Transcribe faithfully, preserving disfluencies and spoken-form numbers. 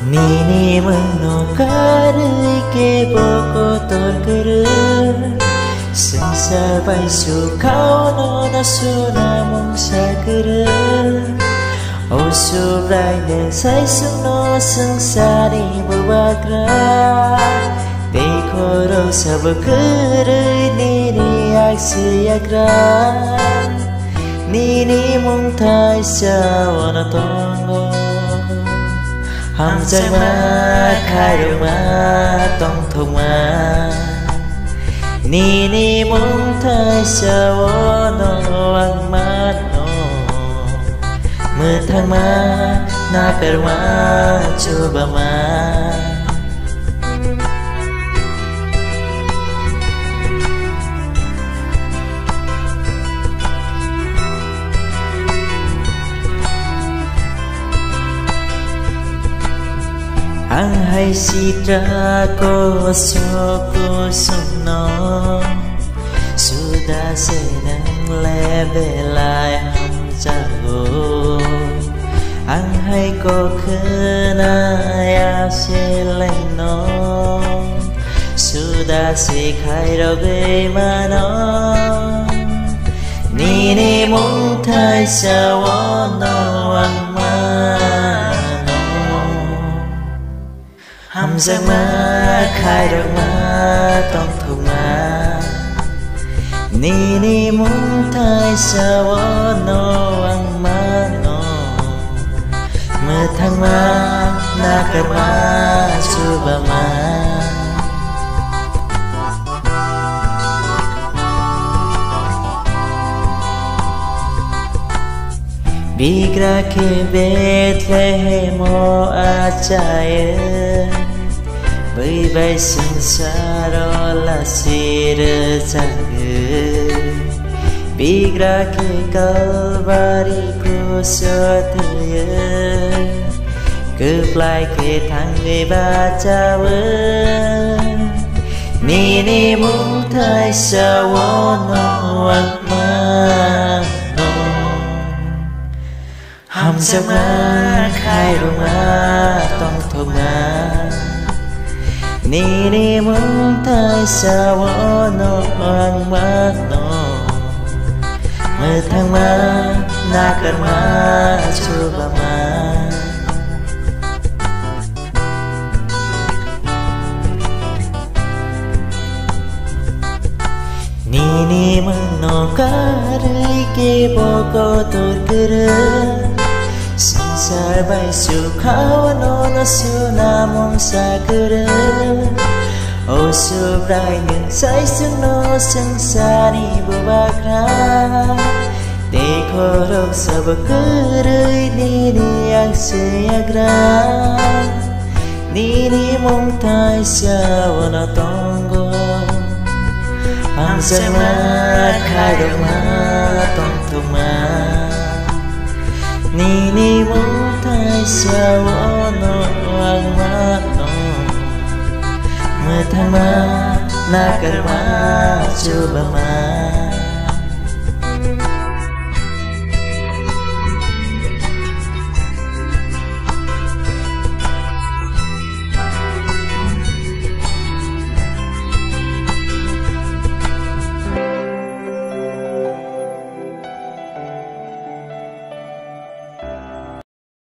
Nini mungno karwi kebo kotor kwrwi, swngchar bai sukhaono no suna mungsa kwrwi. O Subraino saisungno swngcharni bubagra, tei khoroksa bo kwrwi nini aksi yagra. Nini mungthai sa ono tongo, hamjakma khairokma tongthokma. Nini mungthai sa ono ang mano, mwthangma nakarma chubama. Ang hai sitra kosok kosongno, suda se nang le belai hamjago. Ang hai kok khna ya se laino, suda se khairogwi mano. Nini mungthai sa ono ang mano. Hamjakma khairokma tongthokma. Nini mungthai sa ono ang mano, mwthangma nakarma chubama. Bigra khe Bethlehemo achaio, bui bai swngcharo lasi rwjago. Bigra khe Kalbari kruso thwio, kwplai khe thangwi bachao. Nini mungthai sa ono ang mano. Hamjakma khairokma tongthokma. Nini mungthai sa ono ang mano. Mwthangma nakarma chubama. Nini mungno karwi kebo kotor kwrwi, swngchar bai sukhaono no suna mungsa kwrwi. O Subrai, nwng saisungno swngcharni bubagra, tei khoroksa bo kwrwi nini ang se yagra. Nini mungthai sa ono tongo, hamjakma khairokma tongthokma. Nini mungthai sa ono ang mano, mwthangma nakarma chubama.